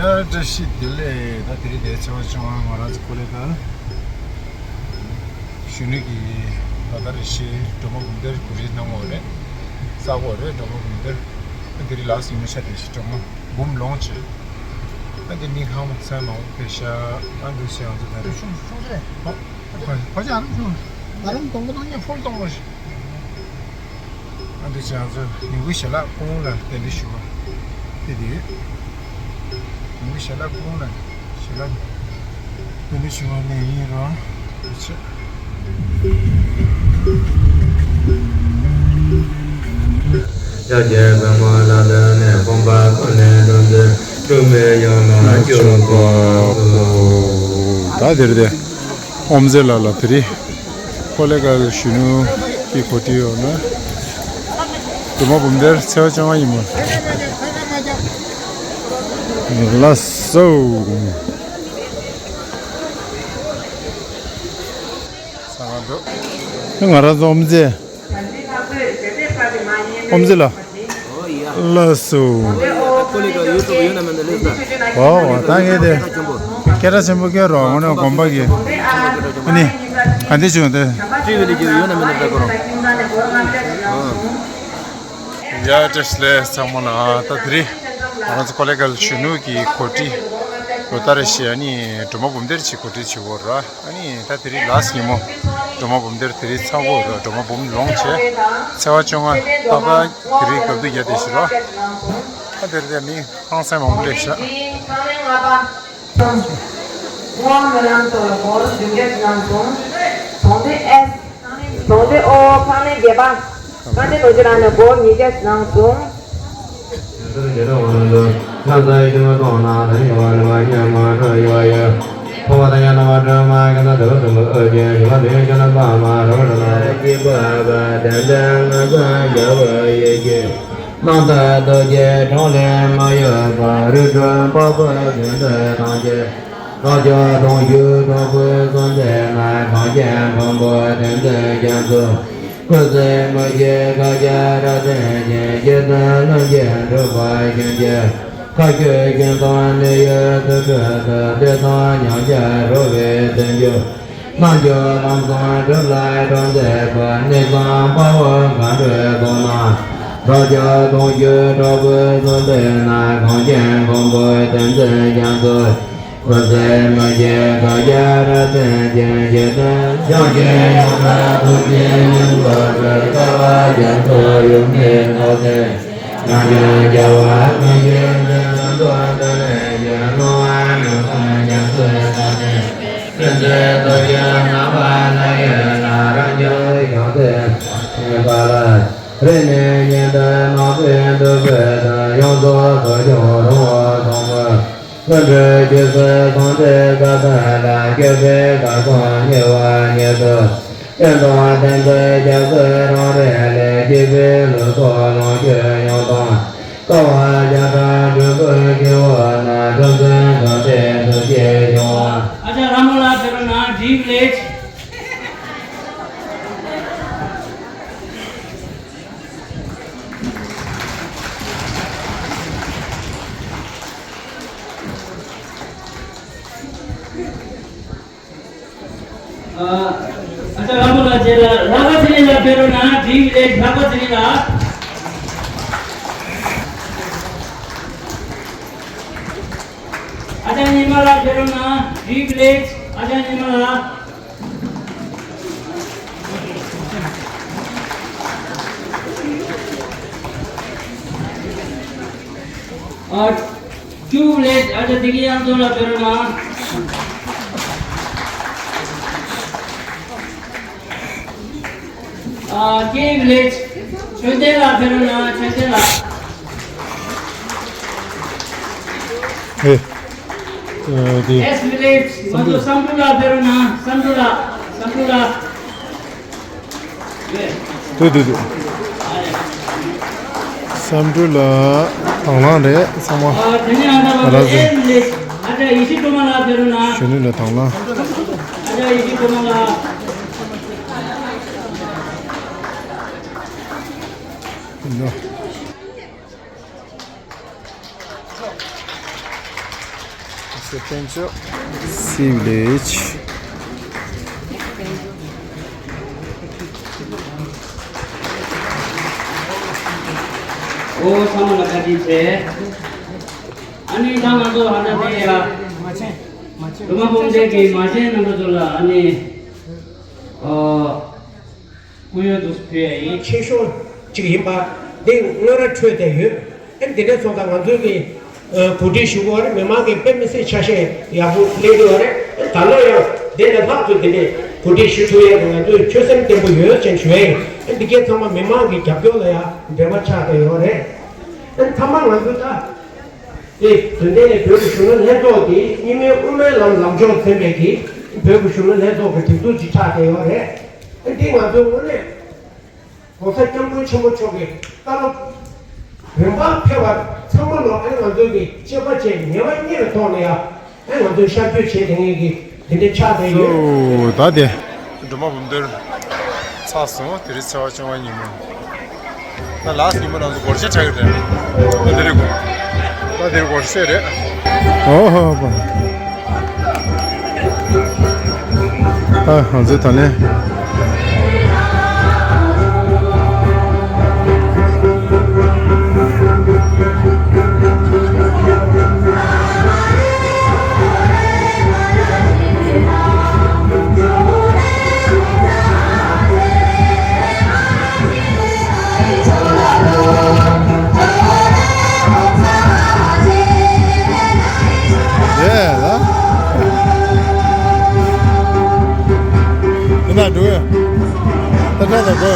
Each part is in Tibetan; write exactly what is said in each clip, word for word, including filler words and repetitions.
ཡ་བཀྲ་ཤིས་བདེ་ལེགས། ད་དེ་རིང་དེ་ཚེས་པ་བཅོ་ལྔ་ང་རང་ཚོ་ཀོ་ལེ་གལ་གཞོན་ནུ་གི་ལོ་ཟླ་རེ་བཞིའི་སྒྲོལ་མ་འབུམ་སྡེར་གོ་སྒྲིག་གནང་བ་རེད། ས་གོ་རེད་སྒྲོལ་མ་འབུམ་སྡེར། ད་དེ་རིང་ལགས་སུ་ཡིན་མ་ཤ་དེ་བཞིན་སྒྲོལ་མ་འབུམ་ལོངས་བྱས། ད་དེ་མི་ཧང་མ་ཚང་མང་པོ་ཕེབས་ཤག་ཨ་འདུག་སེ་ང་ཚོ་ད་རེས་ཆུང་ཆུང་ཚེ་རེད། ཨོ་ཁོ་ཁོ་ཅག་ཨ་རམ་ཆུང་ཨ་རམ་སྟོང་པ་སྟོང་ཉེ་ཕོལ་སྟོང་པ་ཞིག་ཨ་འདི་བྱས་ང་ཚོ་ཉིན་གུང་ཞལ་ལག་སྐུ་ངོ་ལ་གདན་འདྲེན་ཞུ་བ་དེ་དེ་ཡོད། ཉིན་གུང་ཞལ་ལག་སྐུ་ངོ་ལ་ཞལ་ལག་གདན་འདྲེན་ཞུ་བ་ནས་ཡིན་རོགས་ཞུ། ཡ་རྒྱལ་བུ་མོ་ལ་ལ་ནས་དགོངས་པ་ཀུན་ལས་འགྲོ་འདི་སྒྲུབ་མེད་ཡོད་ལ་སྐྱོབ་པ། ད་དེར་དེ། ཨོམ་རྩེ་ལགས་ལ་དེ་རིང་ཀོ་ལེ་གལ་གཞོན་ནུ་གི་གོ་སྒྲིག་ཡོད་ན། སྒྲོལ་མ་འབུམ་སྡེར་ཚེས་པ་བཅོ་ལྔ་ཡིན་མོད། ལགས་སོ། ང་རང་ཚོ་ཨོམ་རྩེ། ཨོམ་རྩེ་ལགས། ལགས་སོ། ཨོ་ད་ངས་དེ་སྐད་གྲགས་ཆེན་པོ་སྐད་རོགས་ངོ་ནས་དགོན་པ་གི་ཨ་ནི་ག་འདི་བྱུང་དེ། ཡ་བཀྲ་ཤིས་བདེ་ལེགས་ཚང་མ་ལ། ད་དེ་རིང་ང་རང་ཚོ་ཀོ་ལེ་གལ་གཞོན་ནུ་གི་གོ་སྒྲིག་ལོ་ལྟར་བཞིན་ཨ་ནི་སྒྲོལ་མ་འབུམ་སྡེར་གྱི་གོ་སྒྲིག་བྱེད་དགོས་ར། ཨ་ནི་ད་དེ་རིང་ལགས་ཉིན་མོ་སྒྲོལ་མ་འབུམ་སྡེར་དེ་རིང་ཚ་བོ་ར་སྒྲོལ་མ་འབུམ་ལོངས་བྱས། ཚེས་པ་བཅོ་ལྔ་རྟག་པར་དེ་རིང་སྐབས་དུས་བརྒྱ་དེ་བཞིན་རོ། ད་དེར་དེ་མི་ཧང་སང་མང་པོ་སླེབས་ཤག་དབང་རྣམས་དང་སྐོར་བདུན་བརྒྱད་གནང་སོང་། དོན་ལྡན་ཨེས། དོན་ལྡན་ཨོ་ཁང་ལས་བརྒྱད་པ། ཁང་ལྡན་རྡོ་རྗེ་ལགས་ནས་སྒོར་ཉིས་བརྒྱ་གནང་སོང་། རྣམ་དག་རྡོ་རྗེ་འཕྲང་ལས་མ་གཡོས་པ། རི་ཁྲོད་འཕགས་པའི་དགོན་སྡེ་ཐམས་ཅད། རང་ཅག་གདུང་བཞུགས་གྲོགས་པོའི་གསོལ་འདེབས་ལ། གངས་ཅན་མགོན་པོ་བསྟན་འཛིན་རྒྱ་མཚོ། སྐུ་ཚེ་མི་ཤིགས་བསྐལ་བརྒྱར་རབ་བརྟན་ཅིང་། རྗེ་བཙུན་ཀླུ་འབྱུང་འགྲུབ་པར་བྱིན་གྱིས་རློབས། མཁའ་སྤྱོད་ཞིང་དང་གནས་ཡུལ་དུར་ཁྲོད་དུ། དུས་གསུམ་ཉམས་ཆག་འགྲོ་བའི་དོན་བཅུ། རྣལ་འབྱོར་ལམ་གསུམ་སྒྲུབ་ལ་གྲོགས་མཛད་པ། གནས་གསུམ་དཔའ་བོ་མཁའ་འགྲོའི་ཚོགས་རྣམས། རང་ཅག་གདུང་བཞུགས་གྲོགས་པོའི་གསོལ་འདེབས་ལ། གངས་ཅན་མགོན་པོ་བསྟན་འཛིན་རྒྱ་མཚོ། སྐུ་ཚེ་མི་ཤིགས་བསྐལ་བརྒྱར་རབ་བརྟན་ཅིང་། རྗེ་བཙུན་ཡང་ཞིག་ཡོངས་གྲགས་ཐུགས་རྗེའི་སྙིང་པོ་སྩོལ། བསྐལ་པ་རྒྱ་མཚོའི་ཡུམ་གྱི་ངོ་ཚེ། ཡང་ཞིག་རྒྱལ་བ་སངས་རྒྱས་ཀྱི་ལུང་དུ་བསྟན་ལས་ཀྱི། སྣང་བ་ཡང་དག་རྒྱ་མཚོའི་ས་སྟེང་། སྲིད་མཐའི་རྡོ་རྗེ་རྣམ་པར་སྣང་ཡུལ་ལ། རང་བྱུང་ཡོངས་འཛིན་ཐུགས་རྗེའི་ཕ་ལ། རིང་ནས་ཉིད་དུ་ནོར་བུས་བསྡུས་པའི་མཐར། ཡོངས་རྫོགས་ཐོས་བྱུང་རོལ་མོ་སྲུང་མའི། ཀུན་འདུས་རྒྱུད་སྲིད་ཟུང་འབྲེལ་བཀའ་ཐར་ལ། སྐྱོབ་པའི་བཀའ་དགོངས་ཉེ་བར་ཉེ་དུ། བསྟན་དང་བསྟན་འཛིན་སྐྱབས་སུ་རང་རེ་ལས། གཅེས་པའི་ལུས་ཐོག་ལོངས་སྤྱོད་ཡོངས་དང་། དཀའ་བ་བརྒྱ་ཕྲག་སྒྲོལ་བའི་སྐྱེ་བོ་རྣམས། ཁྲོ་ཟུག་འགག་པའི་སྡུག་བསྔལ་སྦྱོང་བ། ཨ་ཅག་ར་མོ་ལགས་ཕེབས་རོགས་གནང་། Dream Village། ཨ་ཅག་ལྷག་པ་ལགས་རྗེས་ལ་ལྷག་པ་ཚེ་རིང་ལགས་ཕེབས་རོགས་གནང་། Dream Village། ལྷག་པ་ཚེ་རིང་ལགས། ཨ་ཅག་ཉི་མ་ལགས་ཕེབས་རོགས་གནང་། Dream Village། ཨ་ཅག་ཉི་མ་ལགས། ཨ། Two Village། ཨ་ཅག་བདེ་སྐྱིད་གཡང་འཛོམས་ལགས་ཕེབས་རོགས་གནང་། ཨ། K Village། ཆོས་ལྡན་ལགས་ཕེབས་རོགས་གནང་། ཆོས་ལྡན་ལགས། ཨེ། ཨ། དེ། S Village། ང་ཚོ་བསམ་གྲུབ་ལགས་ཕེབས་རོགས་གནང་། བསམ་གྲུབ་ལགས། བསམ་གྲུབ་ལགས། དུ་དུ་དུ། བསམ་གྲུབ་ལགས་དང་བླངས་རེད་ཚང་མ། ཨ། དེ་ནས་ཨ་ད་ང་རང་ཚོ། ཨ་ཅག་ཡེ་ཤེས་སྒྲོལ་མ་ལགས་ཕེབས་རོགས་གནང་། གཞོན་ནུ་ལགས་དང་བླངས། ཨ་ཅག་ཡེ་ཤེས་སྒྲོལ་མ་ལགས། ཡིན་ནོ། Potential Sea Village. ཨོ་ཚང་མ་ལ་བཀའ་དྲིན་ཆེ། ཨ་ནི་ད་ང་ཚོ་ཧ་ད་དེ་ཡ། སྒྲོལ་མ་སྤུངས་ཐང་གི་མ་བྱན་རྣམ་པ་ཚོ་ལ་ཨ་ནི། ཨོ། སྐུ་ཡོན་དུ་ཕུལ་ཡ་ཡིན། ཆེ་ཤོས་གཅིག་ཡིན་པ་འདི་དངོས་ར་འཕྲོད་བསྡད་ཡོད། ཨེ་འདི་འདྲ་སོང་ཙང་ང་ཚོའི་གི་གོ་སྒྲིག་ཞུ་དགོས་རེད། མི་མང་གི་དཔེ་མི་སྲིད་ཆ་ཤས་ཡག་པོ་སླེབས་ཡོད་རེད། ད་ལོ་ཡང་འདི་ལས་ལྷག་ཏུ་འདི་འདྲའི་གོ་སྒྲིག་ཞུ་ཐུབ་ཡ་གི་ང་ཚོས་ཆོད་སེམས་བརྟན་པོ་ཡོད་ཅེས་ཞུ་ཡ་ཡིན། ཨེ་འདི་གའི་ཚང་མ་མི་མང་གི་རྒྱབ་སྐྱོར་ལ་ཡང་འབྲེལ་བ་ཆགས་བསྡད་ཡོད་རེད། ཨེ་མཐའ་མ་ང་ཚོ་ད། དེ་དོན་ལྡན་ནས་བོད་ཀྱི་གཞོན་ནུ་ལྷན་ཚོགས་ཀྱིས་རྙིང་མའི་དབུ་མའི་ལམ་ལམ་ཕྱོགས་འཛིན་པའི་གི་བོད་ཀྱི་གཞོན་ནུ་ལྷན་ཚོགས་ཀྱི་སྒྲིག་འཛུགས་ཅིག་ཆགས་བསྡད་ཡོད་རེད། ཨ་འདི་ང་ཚོའི་དངོས་གནས་༸གོང་ས་༸སྐྱབས་མགོན་ཆེན་པོ་མཆོག་གི་བཀའ་སློབ་རིམ་པར་ཕེབས་པ་ཚང་མ་ལོ་ཨ་ནི་ང་ཚོའི་གི་དཔྱད་པ་བྱས་ཉེ་བ་གཉིས་ཀྱི་ཐོག་ནས་ཡང་ཨ་ང་ཚོས་ཤར་བསྐྱོད་བྱས་དེ་ངེད་ཀྱི་དེ་འདྲའི་ཆགས་བསྡད་ཡོད། ད་དེ། སྒྲོལ་མ་འབུམ་སྡེར་ཚར་སོང་། དེ་རིང་ཚེས་པ་བཅོ་ལྔ་ཉིན་མོ། ད་ལགས་ཉིན་མོ་རང་ཚོ་སྒོར་གཞས་འཁྲབ་ཀྱི་རེད། ད་དེ་རིང་སྒོར་ད་དེ་རིང་སྒོར་གཞས་རེད། ཨོ་ཧོ་ཧོ། ད་ང་ཚོའི་ད་ནས། Yeah, la. Ina dua. Tata da go.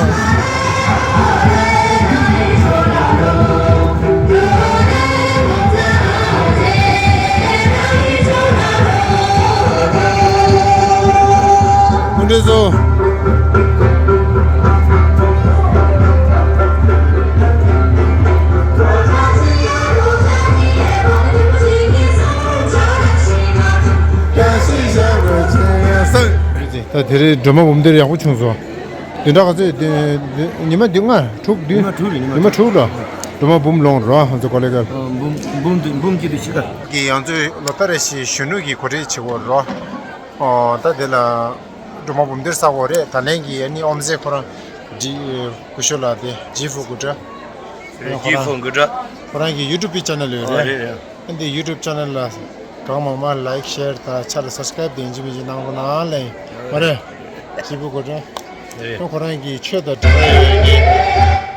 ད་དེ་རིང་སྒྲོལ་མ་འབུམ་སྡེར་ཡག་པོ་བྱུང་སོང་། བདུན་ཕྲག་ག་ཚོད་དེ། ཉི་མ་བདུན་ལྔ་དྲུག་བདུན། ཉི་མ་དྲུག་རེད། ཉི་མ་ཉི་མ་དྲུག་ལ་སྒྲོལ་མ་འབུམ་ལོངས་རོགས་ང་ཚོ་གོ་ལེ་གལ། འབུམ་འབུམ་དེ་འབུམ་གཅིག་དེ་ཕྱི་ཁ། གི་ཡང་ཚོས་ལོ་ལྟར་རེ་བཞིན་གཞོན་ནུ་གི་གོ་སྒྲིག་བྱེད་དགོས་རོགས། ཨོ་ད་དེ་ལ་སྒྲོལ་མ་འབུམ་སྡེར་ས་གོ་རེད། ད་ལན་གྱི་ཨ་ནི་ཨོམ་ཟེ་ཁོ་རང་འདི་སྐུ་ཞབས་ལགས་དེ་ཇི་ཧྥུ་གུ་ཏྲ། ཇི་ཧྥུ་གུ་ཏྲ། ཁོ་རང་གི་ཡུ་ཊུབ་པི་ཅེ་ནལ་ཡོད་རེད། ཨ་རེད་རེད། འདི་ཡུ་ཊུབ་ཅེ་ནལ་ལ་གང་མང་མང་ལའིཀ་ཤེར་དང་ཆ་ལ་སབ་སི་ཀ་རེབ་དེ་ཡིན་གཅིག་མིན་གཅིག་གནང་རོགས་གནང་ལེ། མ་རེད། ཇི་ཧྥུ་གུ་ཏྲ། རེད། ཁོ་ཁོ་རང་གི་ཆོས་དང་འབྲེལ་བ་ཡོད་ཀྱི།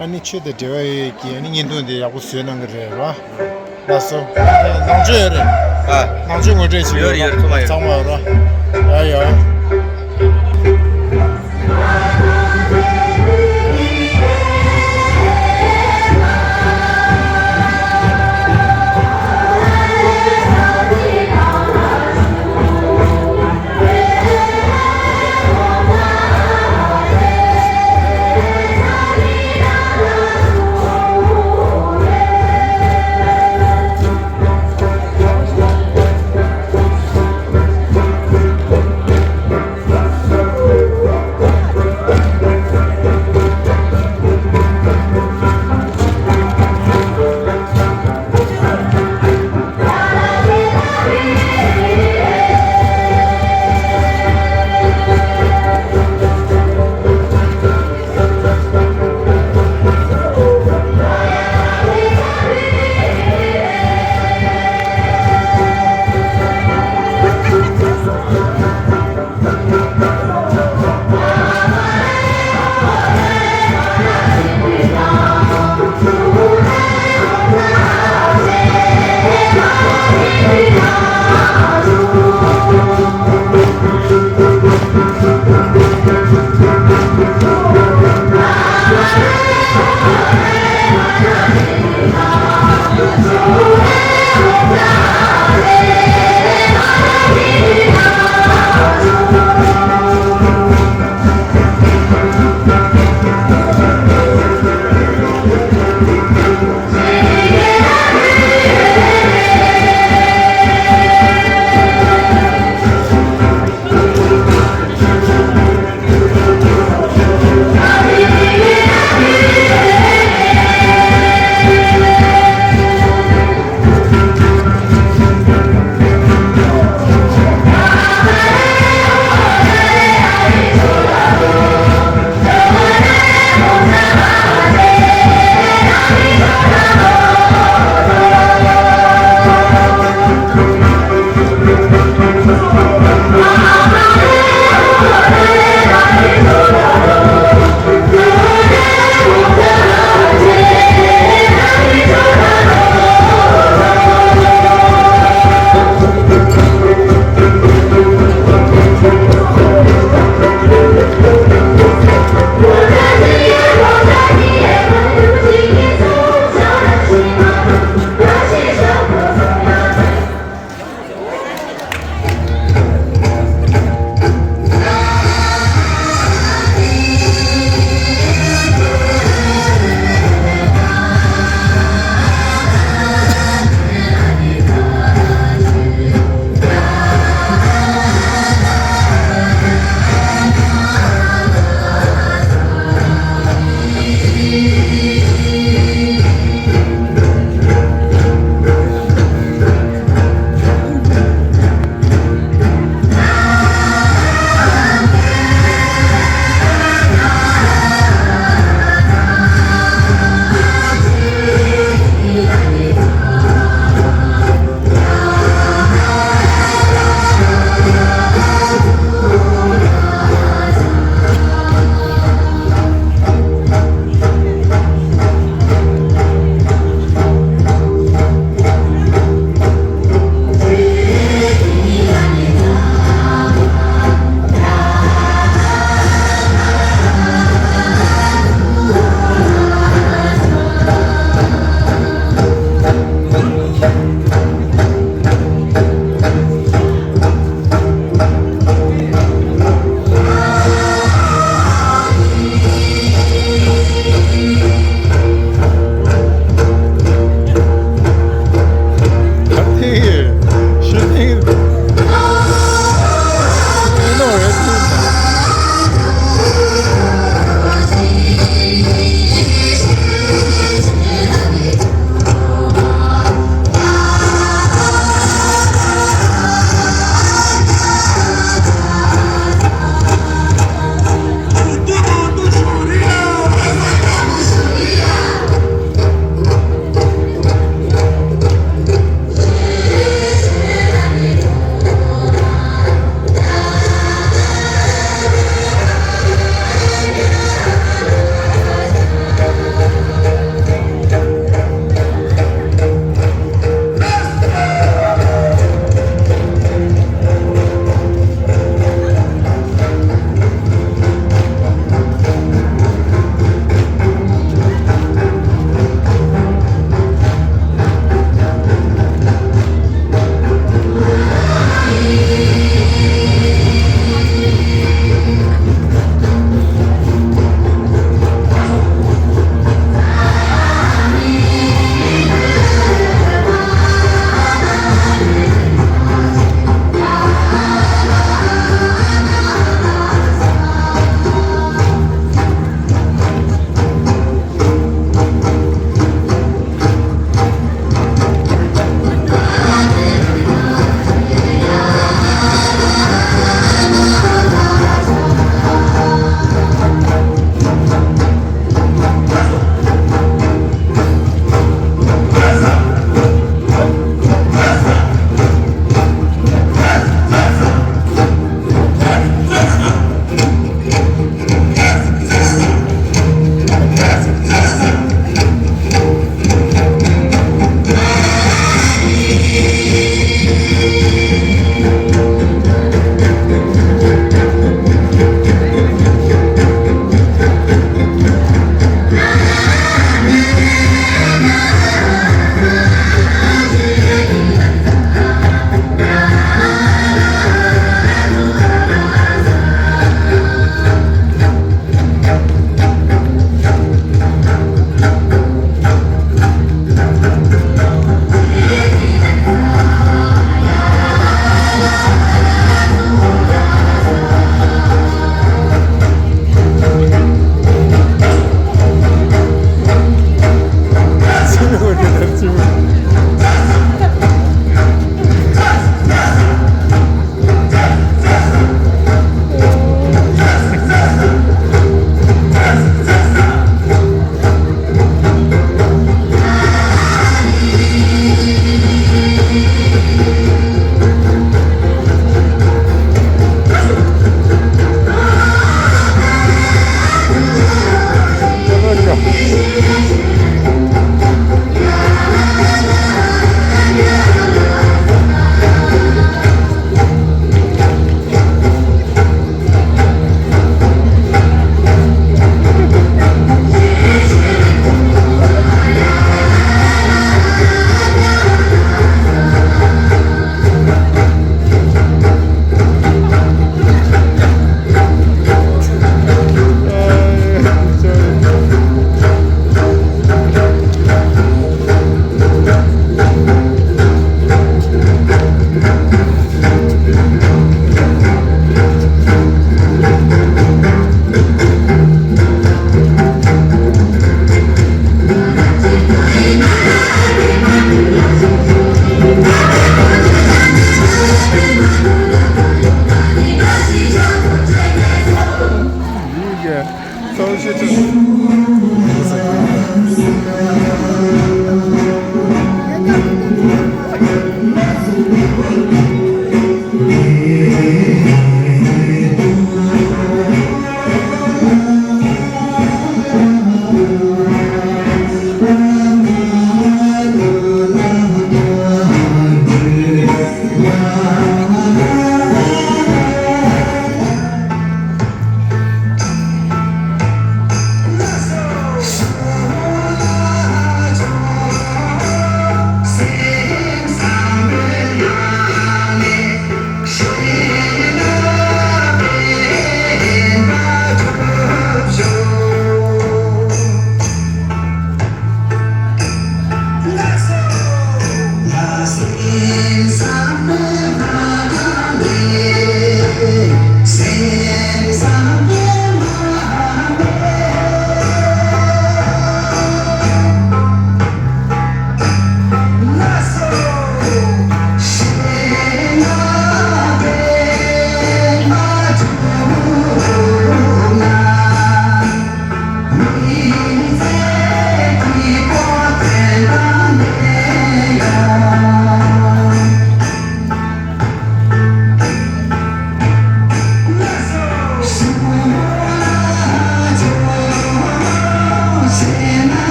ཨ་ནི་ཆོས་དང་འབྲེལ་བ་ཡོད་ཀྱི་ཨ་ནི་བརྙན་ཐུང་དེ་ཡག་པོ་བཟོས་གནང་གི་རེད་བ། ལགས་སོ། ནང་ཆོས་ཡོད་རེད། ཨ། ནང་ཆོས་ངོ་སྤྲོད་བྱེད་ཡོད་ཡོད་རེད། ཚང་མ་ཡོད་རེད། ཚང་མ་ཡོད་རེད། ཡ་ཡ།